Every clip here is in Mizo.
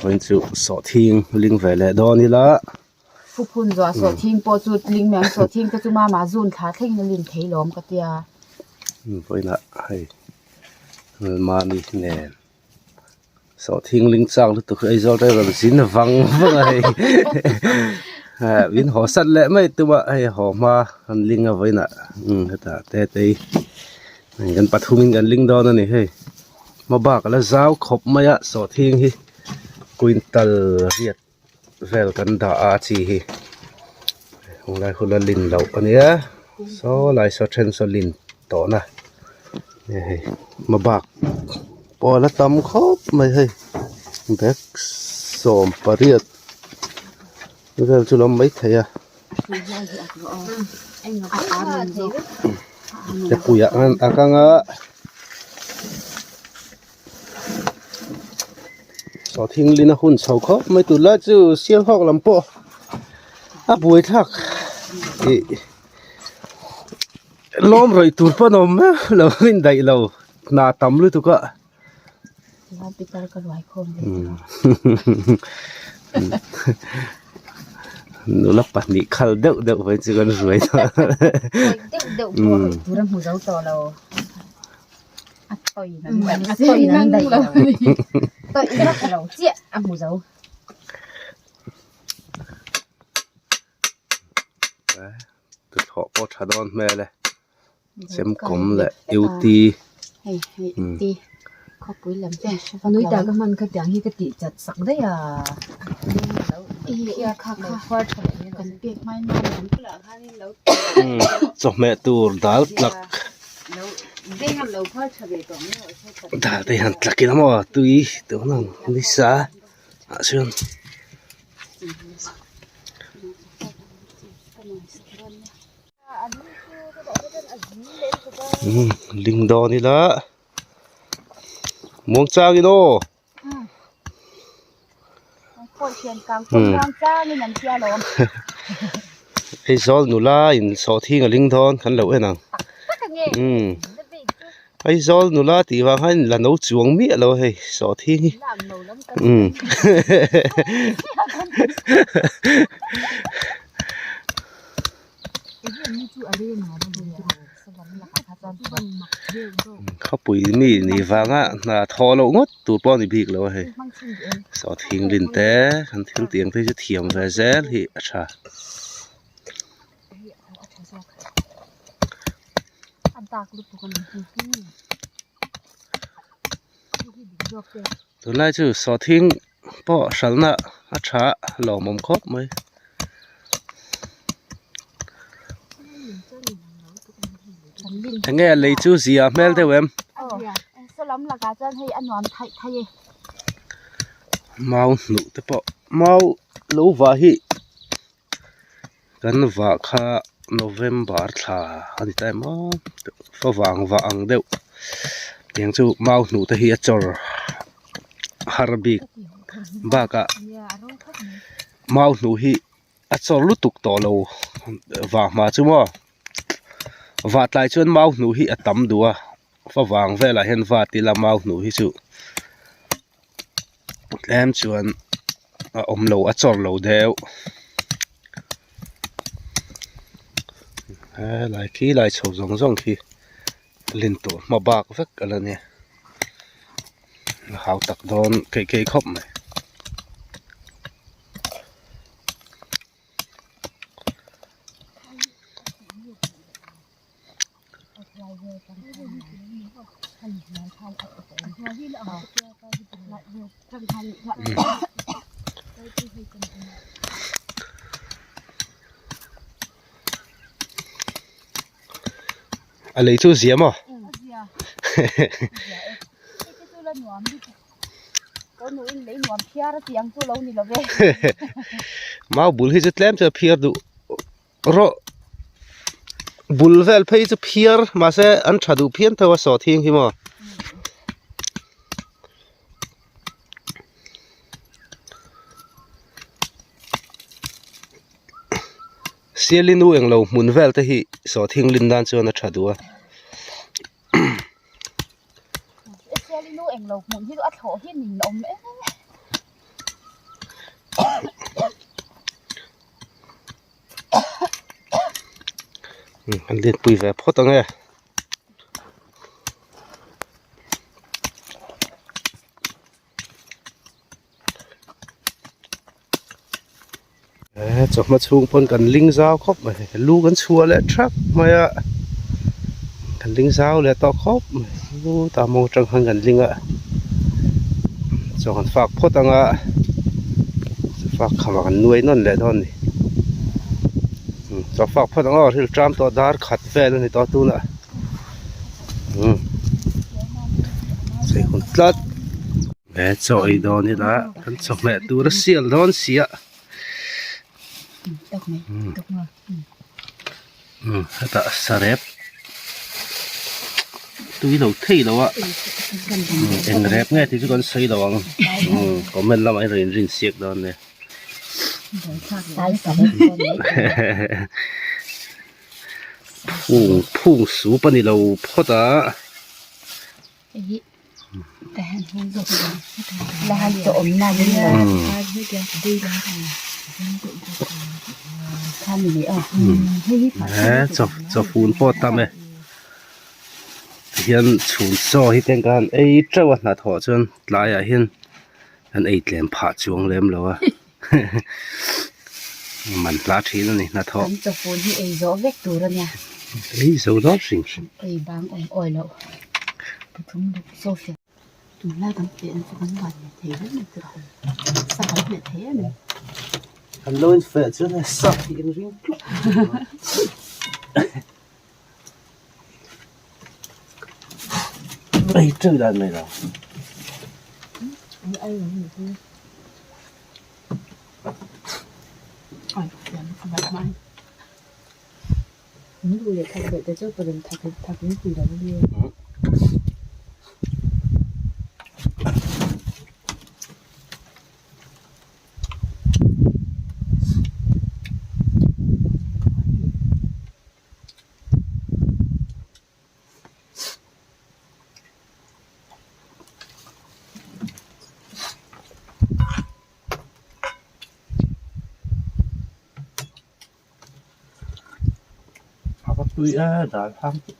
Vawiin chu sawhthing ling ve leh dawn ila. Fuphun zuah sawhthing pawh chu tling mai ang sawhthing te chu mama zun thla thlengin a lin thei lawm ka tia. Vawiinah hei Mami nen sawhthing ling chak lutuk hi Aizawl te rawn zin vang vang a hei min haw sat leh mai tum a hei haw hma an ling a vawiinah hetah tete hi kan pathumin kan ling dawn a ni hei. Hma bak a la zau khawp mai a sawhthing hi quintal riat vel kan dah a chi hi hunlai hun a lin loh a nia saw lai saw then saw lin tawh na nge hei hma bak pawh a la tam khawp mai hei bag 18 vel chu lo awm maithei a. Puiah khan a kang a sawhthing lin a hun chho khawp mai tunlai chu sialhawk lam pawh a buai thlak ih lawm rawih tur pawh an awm meuh lo a indaih lo hna tam lutuk a. Nula pahnih khal deuh deuh mai chu kan hruai tawh a. Tuthlawh pawh tha dawn hmel e. Chemkawm leh UT. Chawhmeh tur dal tlak dal te hian tlak ila maw tui tun ang nisa ah chuan. Ling dawn ila muang chang in aw Aizawl nula in sawhthing a ling dawn kan lo en ang Aizawl nula tih vang hian la no chuang miah lo a hei sawhthing hi Khawpui mi ni vanga hna thawh loh ngawt tur pawh a ni bik lo a hei sawhthing rin te kan thil tih ang te hi chu thiam ve zel hi a tha. Tunlai chu sawhthing pawh hralhna a tha lawmawm khawp mai. Enge a lei chu zia hmel deuh em? Mau hnuh te pawh mau lo vah hi kan vah kha November thla a ni ta em aw favang vah ang deuh tiang chu mau hnuh te hi a chawr har bik bakah mau hnuh hi a chawr lutuk tawh lo vah hma chu maw vah tlai chuan mau hnuh hi a tam duh a favang velah hian vat ila mau hnuh hi chu tlem chuan a awm lo a chawr lo deuh helai khi lai chho zawng zawng khi lin tur hma bak vek a la nia a hau tak dawn keih keih khawp mai. A lei chu zia maw? Mau bul hi chu tlem chu a phiar duh rawh bul vel phei chu phiar mahse an tha duh phian tho a sawhthing hi maw. Siali nu englo hmun vel te hi sawhthing lin nan chuan a tha duh a. Kan let pui ve phawt ang e. He chawhma chhung pawn kan ling zau khawp mai lu kan chhuah leh thap mai a kan ling zau leh tawh khawp mai chutah mawng atang khan kan ling a chaw kan fak phawt ang a fak khamah kan nuai nawn leh dawn a ni chaw fak phawt ang aw thil ṭam tawh dar khat vel a ni tawh tunah. Sei hun tlat he chaw ei dawn ila kan chawhmeh tur a sial dawn si a hetah sarep tui lo thei lo a eng rep nge tih chu kan sawi lo ang comment lamah hian rawn inrin siak dawn nia. Phung phung sup a ni lo phawt a. He chaw chawfun pawh a tam e tihian chhun chaw hi te khan ei teuh a hnathawh chuan tlaiah hian an ei tlem phah chuang lem lo a. Man hla thin a ni hnathawh. Kan chawfun hi ei zawh vek tur a nia. Ei zo dawn hrim hrim. Ei bang awm awi loh. Pathum luk Sophia. Tunlai kan pian chu kan van hmeh thei hle mai tur a. Sa kan hmeh thei em em. Kan lo infeh chuan hei sa hi in ring tluk. Ei teuh dan mai lo. A va tui a dal hang chu.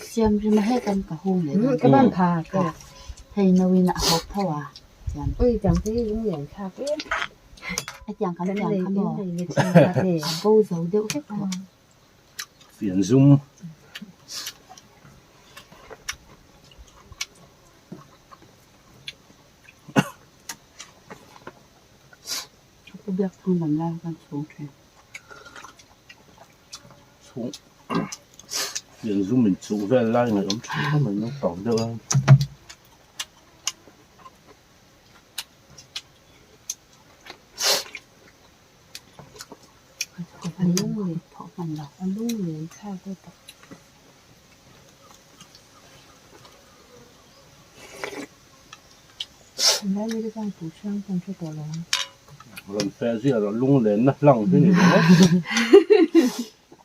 Siam rim a hek an ka hung leh dawn. Ka ban pha ka hei no in a hawp tho a tiang. Ui tiang te hi lung lian thlak em. A tiang kan tiang kha maw. A bo zo deuh vek tawh. Fian zum. Pu biak thang lam lai khan chhung thin. Chhung fian zum in chuh vel lai ngaih awm thin khawp mai naupang deuh a. A lung len thawh hman lo. A lung len thlak deuh tak. Rawn feh zia rawh lung lenna hlang hi ni ringawt.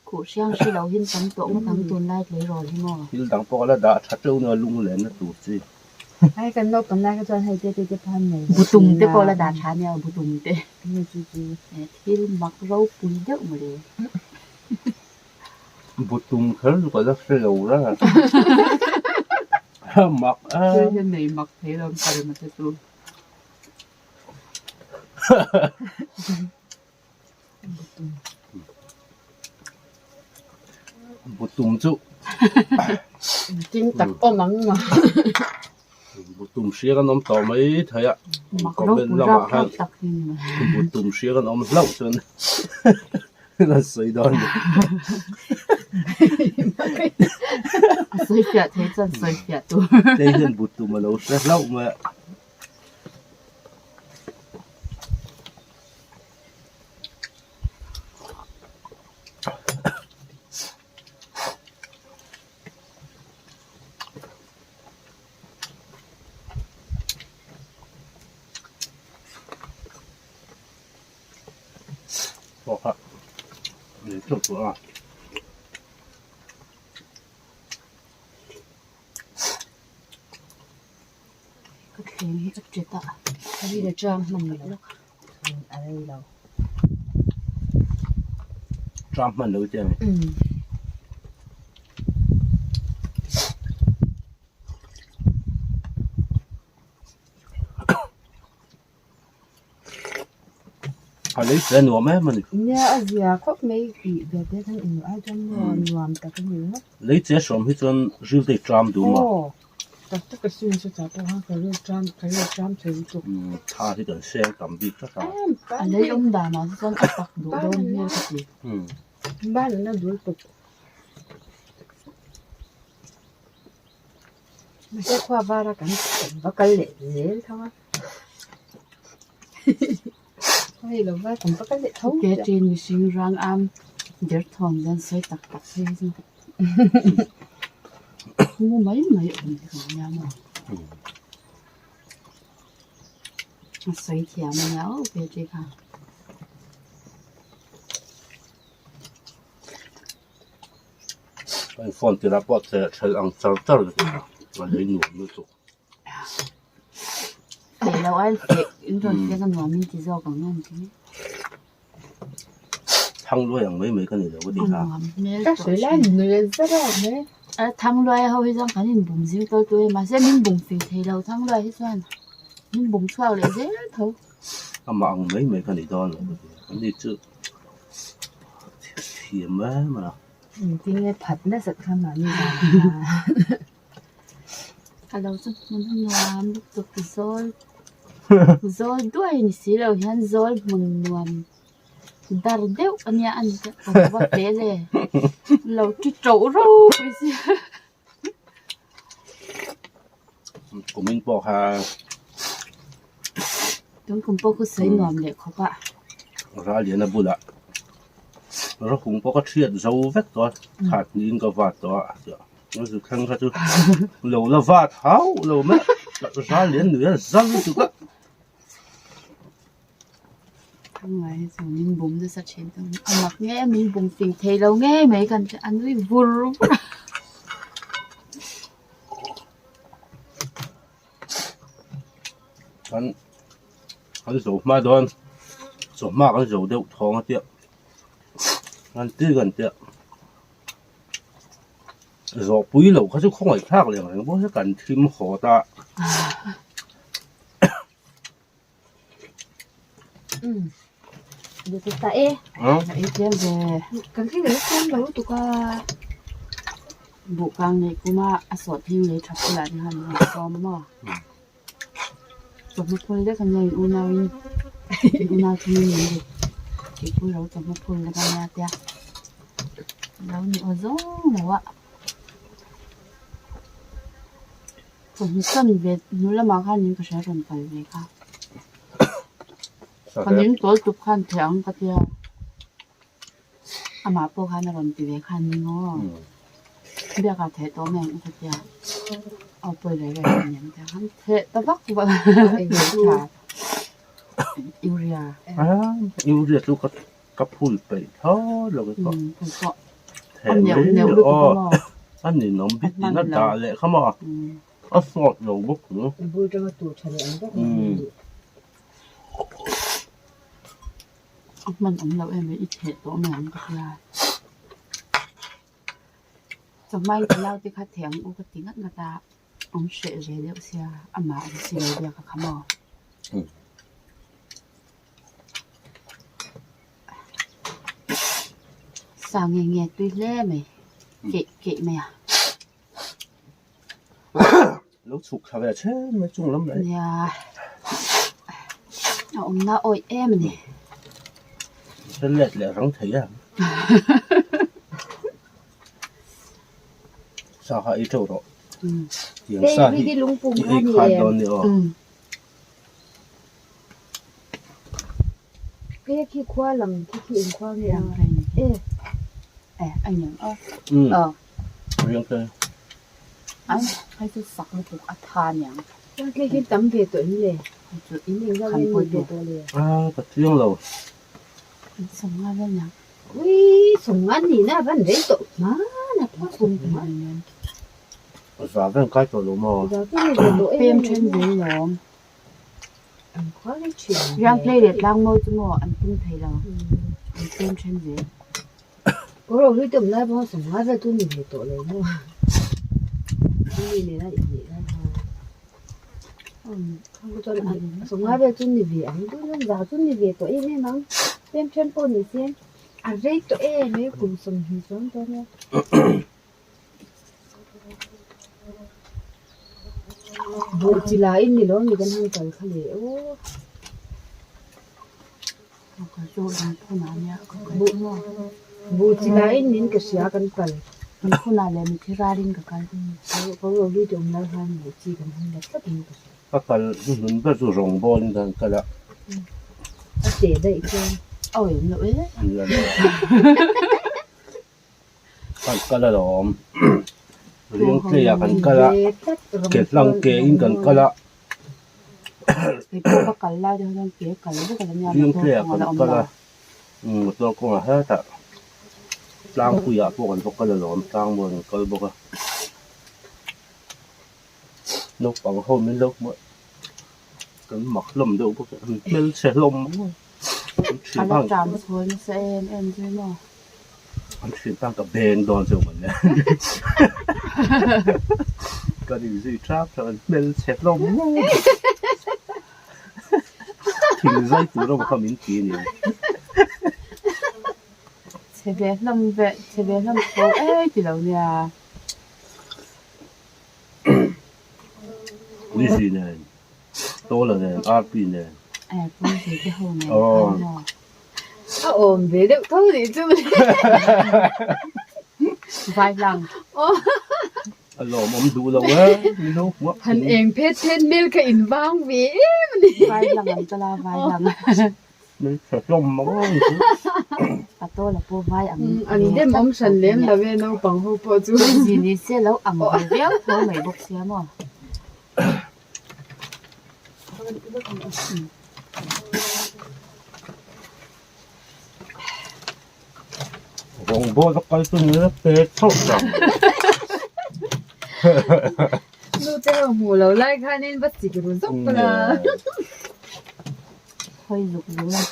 Khuh hriang hri lo hin tam tawh ngawt ang tunlai tleirawl hi maw? Thil dang pawh a la dah tha teuh nia lung lenna tur chi. Butum te pawh la dah tha nia butum te. Thil mak ropui deuh mawle. Butum kher chu ka la hre lo ra. Mak a. Thil hian nei mak thei lo ka rem a che chu. Butum chu. Tin tak awm ang maw. Butum hria kan awm tawh mai thei a. Comment lamah khan butum hria kan awm hlauh chuan kan sawi dawn a ni. A sawi fiah thei chuan sawi fiah tur. Tei hian butum a lo hre hlauh mai a. Ka thleng hi a ṭet a. A ri la ṭam hman lo. A rei lo. Ṭam hman lo i ti a ni. A lei che nuam em a ni. Nia a zia khawp mai tih ve te khan in ai chuan maw nuam tak a ni ringawt. Lei che hrawm hi chuan ril te i ṭam duh a. Aw tak tak a sin chu tah pawh khan ka ril ṭam ka ril ṭam thei lutuk. Tha hi kan seng tam bik tlat a. A lei awm danah te chuan a tak duh dawn hmel ka ti. Banana dul tuk. Mahse khua vara kan va kal leh zel tho a. Hei lo va kan va kal leh tho. Ke ṭin mihring rang am der thawn hian sawi tak tak phei hi chu mu mai mai awm hi kan nia maw. A sawi thiam a nia aw ke ṭi kha. Ka phone tirah pawh che ṭhelh ang char char ka ti a, a lei nuam lutuk. Theih loh a feh in rawn fek a nuam in ti zawk ang em ti. Thang luai ang mai mai ka ni lo ka ti kha. Nuam hmel Ka tawh sawi lai thin. nui zet a awm e. A thang luai ho hi chuan kan inbum zing tawi tawi a mahse min bum fing thei lo thang luai hi chuan min bum chhuak leh zel tho. Amah ang mai mai ka ni dawn lo ka ti a, ani chu thiam em a. Engtin nge phat nasat kha mahni dan kha. A lo chu hmun a nuam lutuk zawl zawl duai ni si lo hian zawl hmun nuam dar deuh a nia a ni te a va fel e lo ti ṭoh ropui sia. Kumin pawh kha Tun kum pawh khu sawi nuam leh khawp a. Raliana bulah Rawhung pawh ka thiat zo vek tawh a, thla hnihin ka vat tawh a, a zu thleng kha chu lo la vat hauh lo mai a, Ralian nui a zal lutuk a. Ngai hi chu min bum nasa thin thung a mak nge min bum fing thei lo ngei mai kan a nui vur vur a. Kan kan zo hma dawn chawhma kan zo deuh thawng a tia kan ti kan tia zawh pui loh kha chu khawngaih thlak leh ang reng bawk se kan thim haw ta. Ta e. Ei tlem ve. Kan thleng leh tlem lo lutuk a. Buhkang neih kuma a sawh thing lei tha bulah te khan an sawm a maw. Chawhma phul vek ania in unau in in unau thum in min rit keipui ro chawhma phul vek ania tia lo ni aw zawng lo a. Chawhnu san ve hnu lamah khan in ka hria rawn kal ve kha. Ka ning tawl tuk khan theih ang ka tia. Amah pawh khan a rawn ti ve khan ni maw. Biakah theih tawh mai ang ka tia. Aw pawi ve ve khan ni ang tia khan theh ta vak vak a. Urea. Urea chu ka ka phul peih thlawt lo kei pawh. Kei pawh. Theh mai aw. A ninawm bik tiin a dah leh kha maw. A sawt lo bawk ang. A bul tanga tur tha leh ang vek mai. A hman awm loh em i theh tawh mai ang ka tia. Chawhmai ka nau te kha theh ang u ka ti ngat ngat a, awm hreh ve deuh sia amah awm si lo biak a kha maw. Sa nge nge tui hle mai keih keih mai a. Lo chhuk thla ve chen mai chung lam mai. Nia a awmna awih em a ni. Thil let leh rang thei a. Sa kha ei teuh rawh. Tiang sa hi i ei khat dawn ni aw. Ke khi khua lang khi khi eng khua nge a? E. E a niang aw. Aw. Riang te. Ai hei chu sak lutuk a tha niang. Chuan ke khi tam ve tawh em le? Chu in eng zat nge ni ve tawh le? A ka chiang lo. An sawm nga vel niang. Ui sawm nga ni na van rei tawh hman a pawh sawm nga. Za vel kai tawh lo maw? Pem then zel lawm. Riang play leh tlang mawi chu maw an pung thei lo. An pem then zel. Buh chi laiin ni lo mi kan han kal kha le aw. Buh chi laiin min ka hria kan kal. Hunah leh mitthi ralin ka kal. Ko ro lui te awm lai khan buh chi kan han la tlat in ka hria. Ka kal hnuhnun ber chu rawngbawlin kan kal a. A teh daih chuan. Awi awm loh e. Kan kal alawm ring tlei ah kan kal a ke hlang ke in kan kal a ring tlei ah kan kal a motor kawngah hetah tlangpui ah pawh kan va kal alawm tlangmuan kan kal bawk a naupang ho min lo hmuh a kan mak hlawm deuh bawk a an hmelchhe hlawm An thian tan ka beng dawn chu mawle ka rin zui thap thap an hmelchhe hlawm ngawt thing zai tur emaw kha min ti a ni. Chhe ve hlawm ve chhe ve hlawm tho ei ti lo nia. Lizzy nen. Tawla nen, Arpi nen. Eh, Pawngzui te ho nen khan maw? A awm ve deuh tho nih chu mawle. Vai hlang. A lawmawm duh lo e, ni lo hmuah. Han eng phet phet hmel kha in vang ve em a ni. Vai hlang an kal a, vai hlang. Min hre hlawm mang ang chu. A tawla pawh vai ang. An dem awm hran lem lo e naupang ho pawh chu. Zin ni se lo ang ve viau tho mai bawk sia maw. Rawngbawl a kal chu nula pe chauh tak. Nu te ho hmuh lo lai khanin va sik ru zawk la. Hawi zuk zuk la,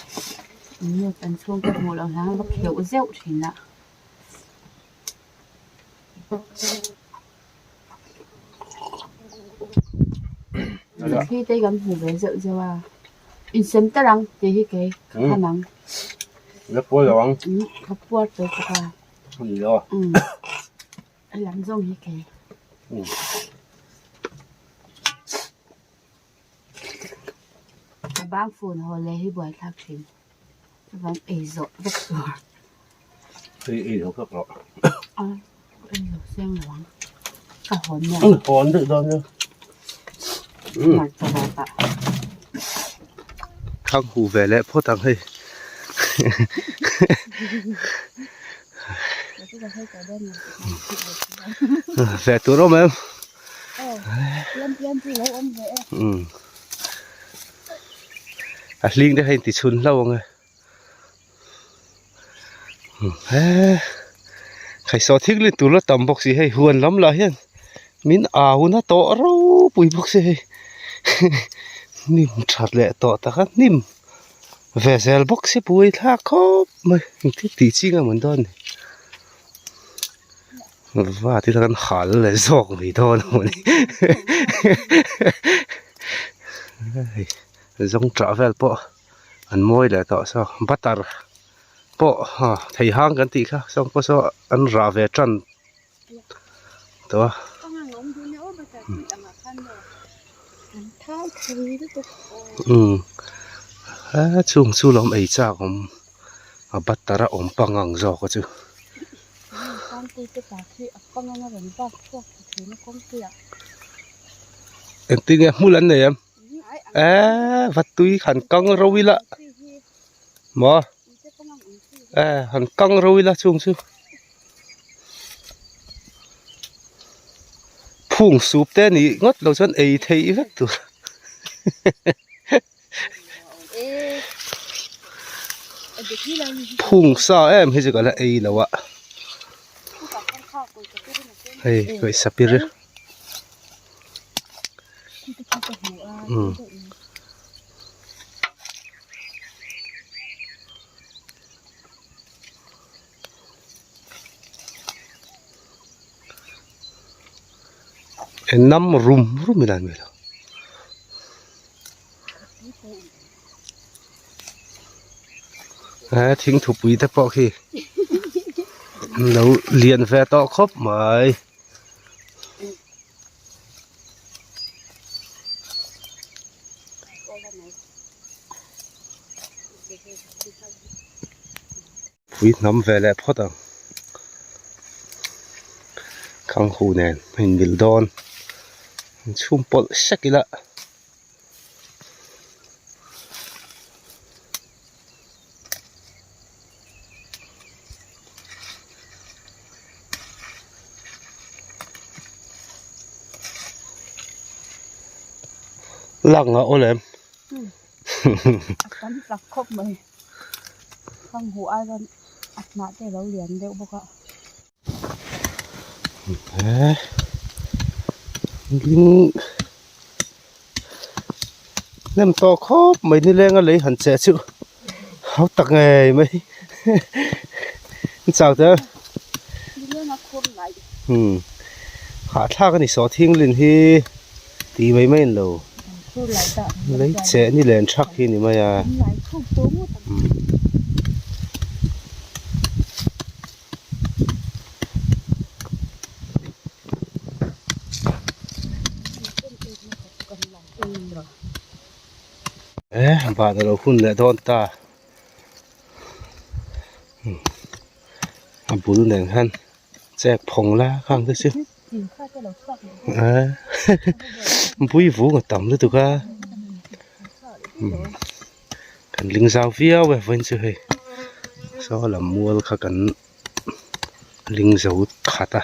nu an chhungte hmuh loh hlan va kheuh zeuh thin a. Thli te kan hmu ve zeuh zeuh a, insem tel ang tih hi kei ka khan ang. La puar lo ang. Ka puar tawh bawk a. A ni lo. A lam zawng hi kei. Ka bang fun haw leh hi buaithlak thin. Chuan ei zawh vek tur. Hei ei lo vek rawh. A ei lo seng lo ang. Ka hawn nia. Hawn daih dawn nia. Hmarcha rawt ah. Thang hu ve leh phawt ang hei. Ve tur awm em? A hling te kha in ti chhun hlauh ang e he khaisaw thil ni tur la tam bawk si hei huan lam lah hian min au na tawh ropui bawk si hei hnim that leh tawh tak a hnim ve zel bawk si pui thlak khawp mai engtin tih chi nge mawn dawn ni. Va ti tak an hal leh zawk mai dawn a mawni hei zawng tah vel pawh an mawi leh tawh saw butter pawh thei hang kan tih kha saw pawh saw an rah ve tan tawh a. Umm chung chu lawm ei chak awm. A butter a awm pangang zawk a chu. Engtin nge hmul an nei em? Eee va tui han kang ro ila maw eh han kang ro ila chung chu phung sup te ni ngawt lo chuan ei theih vek tur. Phung sa em hi chu ka la ei lo a hei kawih sapir. Umm. Nam rum rum in an hmel a. He thingthupui te pawh khi an lo lian ve tawh khawp mai. Pui hnam ve leh phawt ang. Khanghu nen a inmil dawn. Chhum pawlh sek ila. Lak ngah aw lem. A tam tak khawp mai. Khanghu ai rawn a hnah te a lo lian deuh bawk a. He ding hnem tawh khawp mai nileng a lei han cheh chu hau tak ngei mai chau te umm hahthlak a ni sawhthing lin hi tih mai mai a ni lo lei cheh ni len thak hi a ni mai a. Eh van alo hun leh dawn ta a bul nen khan chek phawng la khang te chu eh bui vung a tam lutuk a kan ling zau viau e vawiin chu hei saw lam mual kha kan ling zo khat a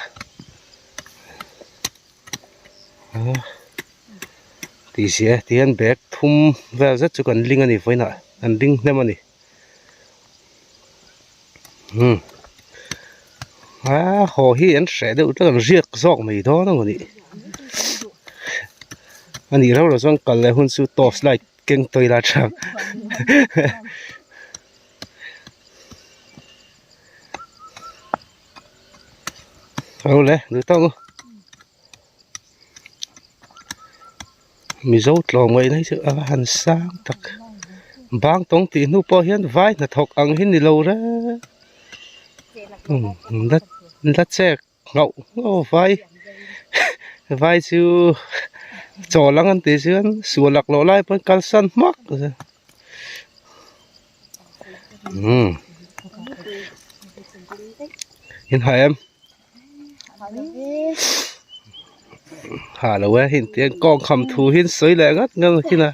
tih zia ti hian bag thum vel zet chu kan ling a ni vawiin ah kan ling hnem a ni umm a haw hi an hreh deuh tlat an riak zawk mai dawn a maw ni a nih reuh loh chuan kal leh hun chu torch light keng tawi la tha Alo le duh tawk u Mizo tlawm ngaih na hi chu a va han sang tak bang tawng tih hnu pawh hian vai hnathawk ang hi ni lo reng la chek Ngauh ngauh vai vai chu chaw lang an tih chuan sual lak loh lai pawn kalsan hmak umm in ha em ha lo e hei tiang kawng kham thu hi an sawi leh ngat ngat a khin a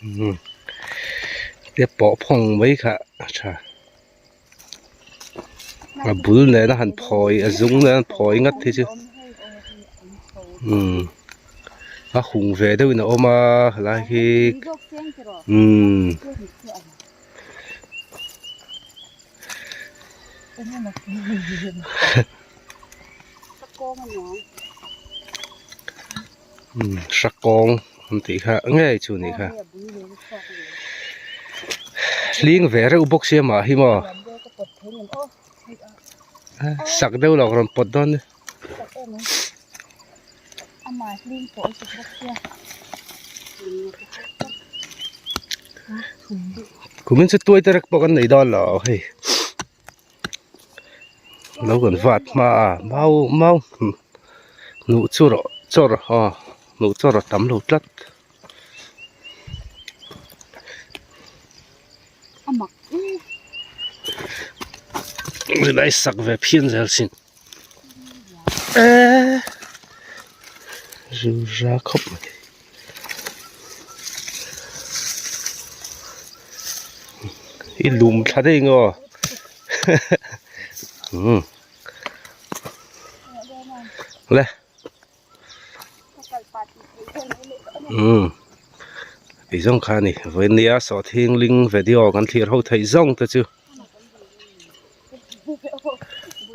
umm tia pawh phawng mai kha a tha. A bul nena han phawi a zung nena han phawi ngat hi chu umm a hung ve deuhin a awm a helai hi umm umm hrakawng an tih kha ngei chu a nih kha hling ve reuh bawk sia mah hi maw sak deuh lo rawn pawt dawn kumin chu tuai te rek pawh kan nei dawn lo hei. Lo kan vat hma a mau mau hnuh chu rawh chawr aw hnuh chawr a tam lo tlat. Rilai sak ve phian zel sin eee zura khawp mai. I lum thla daih ang aw umm le umm tih zawng kha a ni vawiin nia sawhthing ling video kan thlir ho theih zawng te chu.